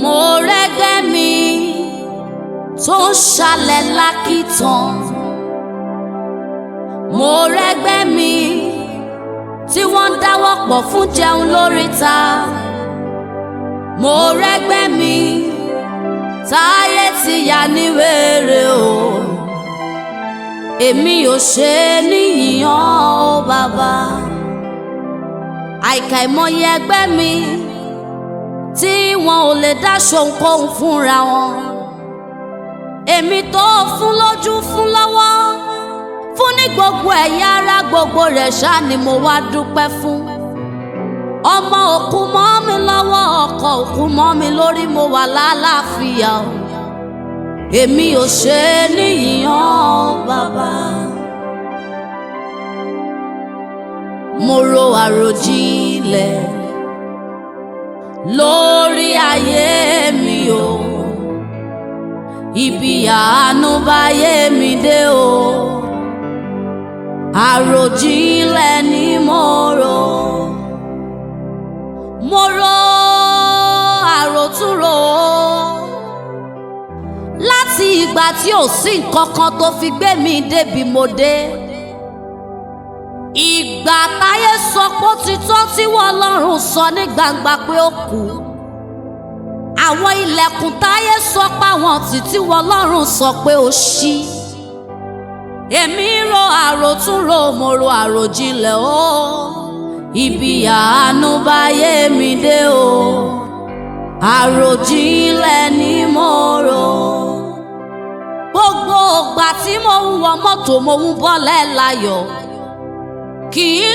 Mo rẹ́gbẹ́ mi tó ń ṣalẹ̀ lákìtàn. Mo rẹ́gbẹ́ mi tí wọ́n ń dáwọ́ pọ̀ fún jẹun lóríta. Mo rẹ́gbẹ́ mi táyé ti yà ní wèrè o. Èmi ò ṣe é níyìnyàn o bàbá. Àìkàìmọye ẹgbẹ́ mi tí wọn ò lè dá ṣohunkóhun fúnra wọn. Èmi tó fún lójú, fún lọ́wọ́, fún ní gbogbo ẹ̀yà ara, gbogbo rẹ̀ ṣá ni mo wá dúpẹ́ fún. Ọmọ òkú mọ́ mi lọ́wọ́, ọkọ òkú mọ́ mi lórí, mo wà lálàáfíà o. Èmi ò ṣe é níyìnyàn o bàbá. Mo ro àròjinlẹ̀ lórí ayé mi o, ibi àánú báyé mi dé o, àròjinlẹ̀ ni mo rò. Mo rò àròtúnrò láti ìgbà tí ò sí nǹkan kan tó fi gbé mi débi mo dé. Ìgbà táyé sọ pé ó ti tán tí wọ́n lọ́rùn sọ ní gbangba pé ó kú. Àwọn ilẹ̀kùn táyé sọ pé àwọn títí wọ́n lọ́rùn sọ pé ó ṣí. Èmi ro àròtúnrò, mo ro àròjinlẹ̀ o. Ibi àánú báyé mi dé o. Àròjinlẹ̀ ni mo rò. Gbogbo ìgbà tí mo ń wọ mọ́tò, mo ń bọ́lẹ̀ láyọ̀. Kì í